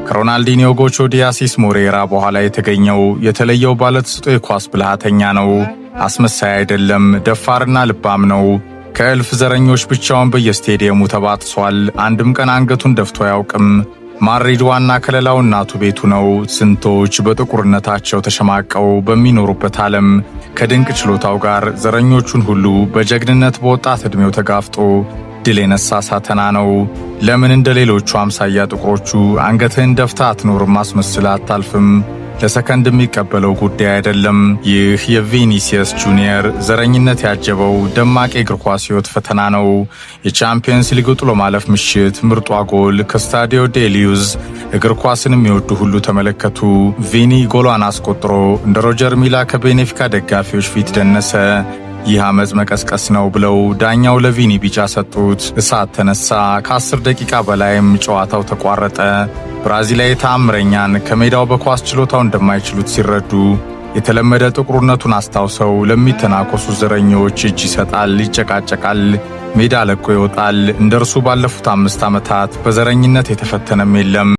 ከሮናልዲኒዮ ጎቾ ዲያሲስ ሞሬራ በኋላ የተገኘው የተለየው ባለተሰጥኦ የኳስ ብልሃተኛ ነው። አስመሳይ አይደለም፣ ደፋርና ልባም ነው። ከእልፍ ዘረኞች ብቻውን በየስቴዲየሙ ተባጥሷል። አንድም ቀን አንገቱን ደፍቶ አያውቅም። ማድሪድ ዋና ከለላው እናቱ ቤቱ ነው። ስንቶች በጥቁርነታቸው ተሸማቀው በሚኖሩበት ዓለም ከድንቅ ችሎታው ጋር ዘረኞቹን ሁሉ በጀግንነት በወጣት ዕድሜው ተጋፍጦ ድል የነሳ ሳተና ነው። ለምን እንደ ሌሎቹ አምሳያ ጥቁሮቹ አንገትህን ደፍታ አትኖርም? አስመስለህ አታልፍም? ለሰከንድ የሚቀበለው ጉዳይ አይደለም። ይህ የቪኒሲየስ ጁኒየር ዘረኝነት ያጀበው ደማቅ የእግር ኳስ ሕይወት ፈተና ነው። የቻምፒየንስ ሊግ ጥሎ ማለፍ ምሽት ምርጧ ጎል ከስታዲዮ ዴሊዩዝ እግር ኳስን የሚወዱ ሁሉ ተመለከቱ። ቪኒ ጎሏን አስቆጥሮ እንደ ሮጀር ሚላ ከቤኔፊካ ደጋፊዎች ፊት ደነሰ። ይህ አመፅ መቀስቀስ ነው ብለው ዳኛው ለቪኒ ቢጫ ሰጡት። እሳት ተነሳ። ከ10 ደቂቃ በላይም ጨዋታው ተቋረጠ። ብራዚላዊ ተአምረኛን ከሜዳው በኳስ ችሎታው እንደማይችሉት ሲረዱ የተለመደ ጥቁርነቱን አስታውሰው ለሚተናኮሱ ዘረኞች እጅ ይሰጣል፣ ይጨቃጨቃል፣ ሜዳ ለቆ ይወጣል። እንደ እርሱ ባለፉት 5 ዓመታት በዘረኝነት የተፈተነም የለም።